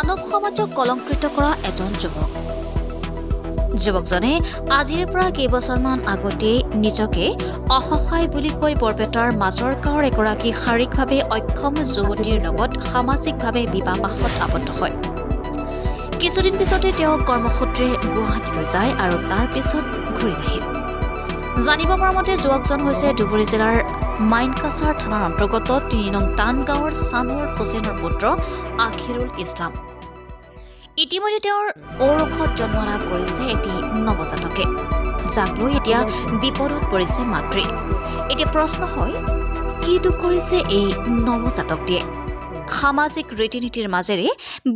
মানৱ সমাজক কলংকৃত কৰা এজন যুৱক। যুৱকজনে আজিৰে পৰা কেইবছৰমান আগতেই নিজকে অসহায় বুলি কৈ বৰপেটাৰ মাজৰ গাঁৱৰ এগৰাকী শাৰীৰিকভাৱে অক্ষম যুৱতীৰ লগত সামাজিকভাৱে বিবাহপাশত আবদ্ধ হয়। কিছুদিন পিছতে তেওঁ কৰ্মসূত্ৰে গুৱাহাটীলৈ যায় আৰু তাৰ পিছত ঘূৰি নাহিল। জানিব পৰা মতে, যুৱকজন হৈছে ধুবুৰী জিলাৰ মাইনকাছাৰ থানাৰ অন্তৰ্গত 3 নং টান গাঁৱৰ ছানোৱাৰ হুছেইনৰ পুত্ৰ আখিৰুল ইছলাম। ইতিমধ্যে তেওঁৰ ঔৰসত জন্ম লাভ কৰিছে এটি নৱজাতকে, যাক লৈ এতিয়া বিপদত পৰিছে মাতৃ। এতিয়া প্ৰশ্ন হয়, কি দোষ কৰিছে এই নৱজাতকটিয়ে? সামাজিক ৰীতি নীতিৰ মাজেৰে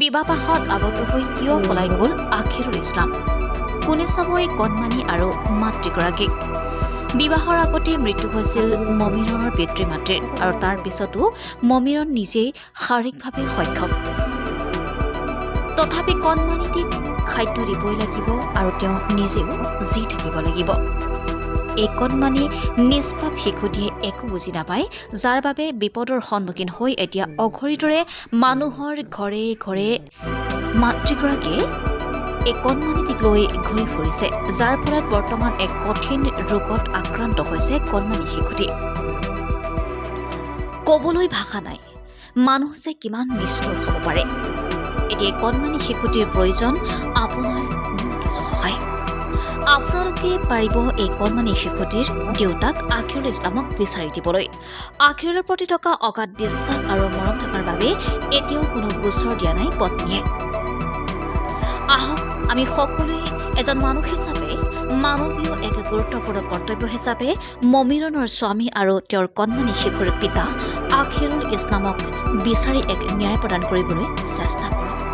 বিবাহপাশত আবদ্ধ হৈ কিয় পলাই গ'ল আখিৰুল ইছলাম? কোনে চাব এই কণমানি আৰু মাতৃগৰাকীক? বিবাহৰ আগতে মৃত্যু হৈছিল মমিৰণৰ পিতৃ মাতৃৰ আৰু তাৰ পিছতো মমিৰণ নিজেই শাৰীৰিকভাৱে সক্ষম। তথাপি কণমানিটিক খাদ্য দিবই লাগিব আৰু তেওঁ নিজেও জী থাকিব লাগিব। এই কণমানি নিষ্পাপ শিশুটিয়ে একো বুজি নাপায়, যাৰ বাবে বিপদৰ সন্মুখীন হৈ এতিয়া অঘৰীৰ দৰে মানুহৰ ঘৰে ঘৰে মাতৃগৰাকীয়ে এই কণমানিটিক লৈ ঘূৰি ফুৰিছে, যাৰ ফলত বৰ্তমান এক কঠিন ৰোগত আক্ৰান্ত হৈছে কণমানি শিশুটি। ক'বলৈ ভাষা নাই, মানুহ যে কিমান নিষ্ঠুৰ হ'ব পাৰে। এতিয়া এই কণমানি শিশুটিৰ প্ৰয়োজন আপোনাৰ মোৰ কিছু সহায়। আপোনালোকে পাৰিব এই কণমানি শিশুটিৰ দেউতাক আখিৰুল ইছলামক বিচাৰি দিবলৈ। আখিৰুলৰ প্ৰতি থকা অগাধ বিশ্বাস আৰু মৰম থকাৰ বাবে এতিয়াও কোনো গোচৰ দিয়া নাই পত্নীয়ে। আহক, আমি সকলোৱে এজন মানুহ হিচাপে, মানৱীয় এক গুৰুত্বপূৰ্ণ কৰ্তব্য হিচাপে মমিৰণৰ স্বামী আৰু তেওঁৰ কণমানি শিশুৰ পিতা আখিৰুল ইছলামক বিচাৰি এক ন্যায় প্ৰদান কৰিবলৈ চেষ্টা কৰোঁ।